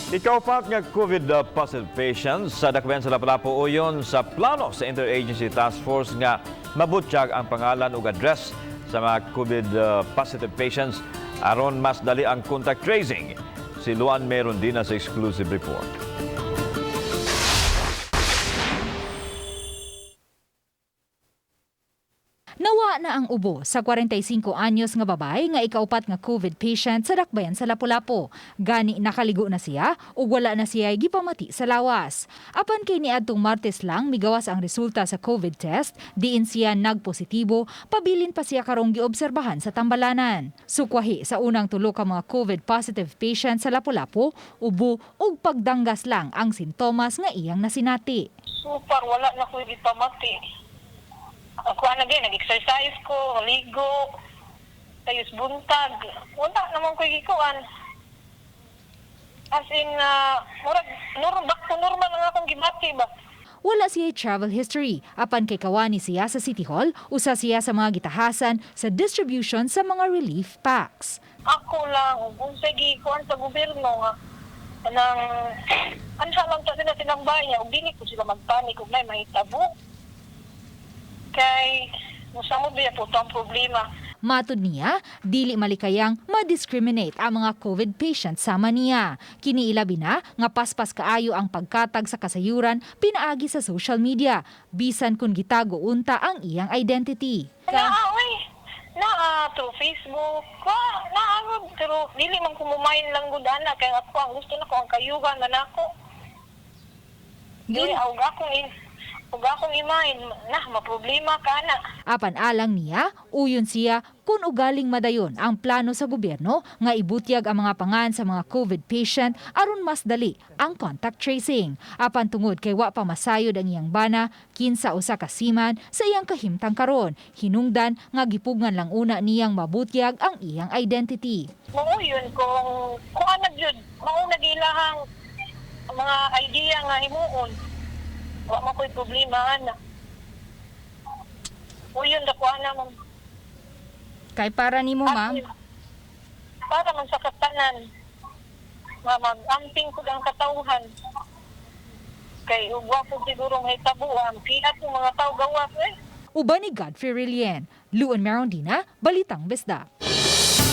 Ikaupat nga COVID positive patients sa Dakbayan sa Lapu-Lapu uyon sa plano sa Interagency Task Force nga mabutyag ang pangalan ug address sa mga COVID positive patients aron mas dali ang contact tracing. Si Luan Merondina sa exclusive report. Nawa na ang ubo sa 45 anyos nga babae nga ikaupat nga COVID patient sa Dakbayan sa Lapu-Lapu. Gani nakaligo na siya ug wala na siya gipamati sa lawas. Apan kay niadtong Martes lang migawas ang resulta sa COVID test, diin siya nagpositibo, pabilin pa siya karong giobserbahan sa tambalanan. Sukwahi sa unang tulo ka mga COVID positive patient sa Lapu-Lapu, ubo ug pagdanggas lang ang sintomas nga iyang nasinati. Super, wala na ko gipamati. Ako na gyud, nag-exercise ko, ligo, tayos buntag. Wala naman ko gikuan. As in, murag, back to normal ang akong gibati ba? Wala siya travel history. Apan kay kawani siya sa City Hall, usa siya sa mga gitahasan sa distribution sa mga relief packs. Ako lang, ug unsay gikuan sa gobyerno nga, kanang, anha lang ta sila tinambaya, ug dili ko sila magpanik ug nay mahitabo. Kay, musamod biya po ang problema. Matud niya, dili malikayang ma-discriminate ang mga COVID patients sama niya. Kiniilabi na nga paspas kaayo ang pagkatag sa kasayuran pinaagi sa social media, bisan kung gitago unta ang iyang identity. Naa, uy. Naa, through Facebook. Wa, naa, pero dili man ko mumain lang gud ana kay ako ang gusto nako ang kayuhan man ako. Dili og akong imain na maproblema ka na. Apan alang niya, uyon siya kung ugaling madayon ang plano sa gobyerno nga ibutyag ang mga pangan sa mga COVID patient aron mas dali ang contact tracing. Apan tungod kay wa pa masayod ang iyang bana, kinsa usa ka seaman sa iyang kahimtang karon, hinungdan nga gipugngan lang una niyang mabutyag ang iyang identity. Mao yun kung ana gyud mao na gilahang mga idea nga himuon. Wa man ko'y problema ana. Uyon ra ko ana, ma'am. Kay para nimo, ma'am. Para man sa katanan nga mag-amping ko ang katawhan. Kay ug wa po siguro mahitabo ang kiat ng mga tao gawas eh. Uban ni Godfrey Relien, Luan Merondina, Balitang Bisda.